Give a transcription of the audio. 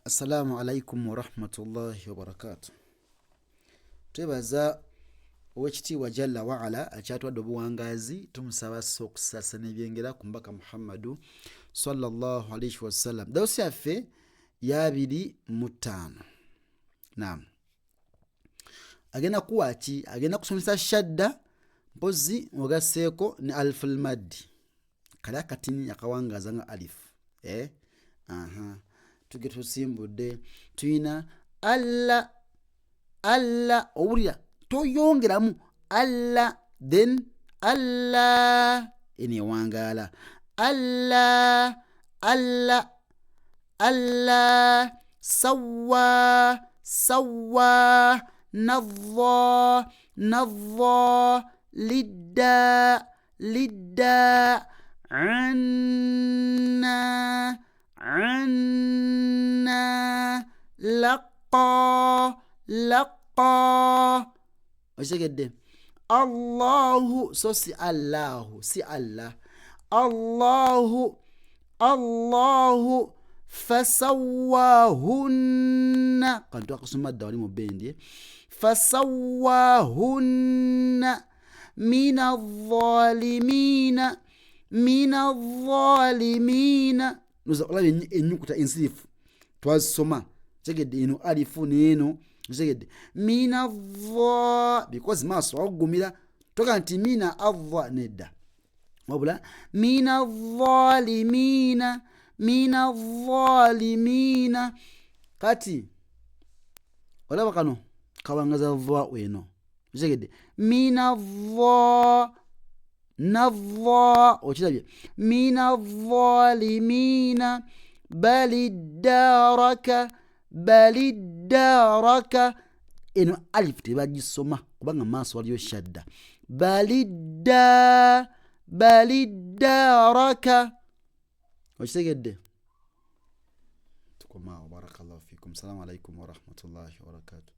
Assalamu alaikum warahmatullahi wabarakatu. Twebaza Owekitiibwa Jalla waala akyatwadde obuwangaazi, tumusaba asse okusaasa n'ebyengera ku Mubaka Muhammadu sallallahu alaihi wasallam. Dawusi yaffe ya 25. Naam, agenda kuwa ki? Agenda kusomesa shadda, mpozi ogasseeko ne alful maddi, kali akatini akawangaaza nga alif, eh? Aha, tuge tusimbudde, tuyina alla alla, owulira toyongeramu alla, then alla eno ewangaala alla alla alla, sawa sawa, nadha nadha, lidda lidda, anna anna, laqa laqa. Okitegedde? Allahu, so si allahu, si allah, Allahu allahu, fasawahunna, kantu akasoma dda wali mu bendi, fasawahunna min alzalimina, min alzalimina. Olaba ennyukuta ensirifu twazisoma, tegedde eno alifu neeno, tegedde mina va, because maaso wakugumira, toga nti mina ava, nedda, wabula mina zalimina, mina zalimina. Kati olaba kano kawangaza va eno, okitegedde mina va nava, okirabye mina zalimina, baliddaraka baliddaraka. Eno alif tebagisoma kubanga maaso waliyo shadda, balidda baliddaraka. Okitegedde? Tukomaawo. Barakallahu fikum. Salamu alaikum warahmatullahi wabarakatuh.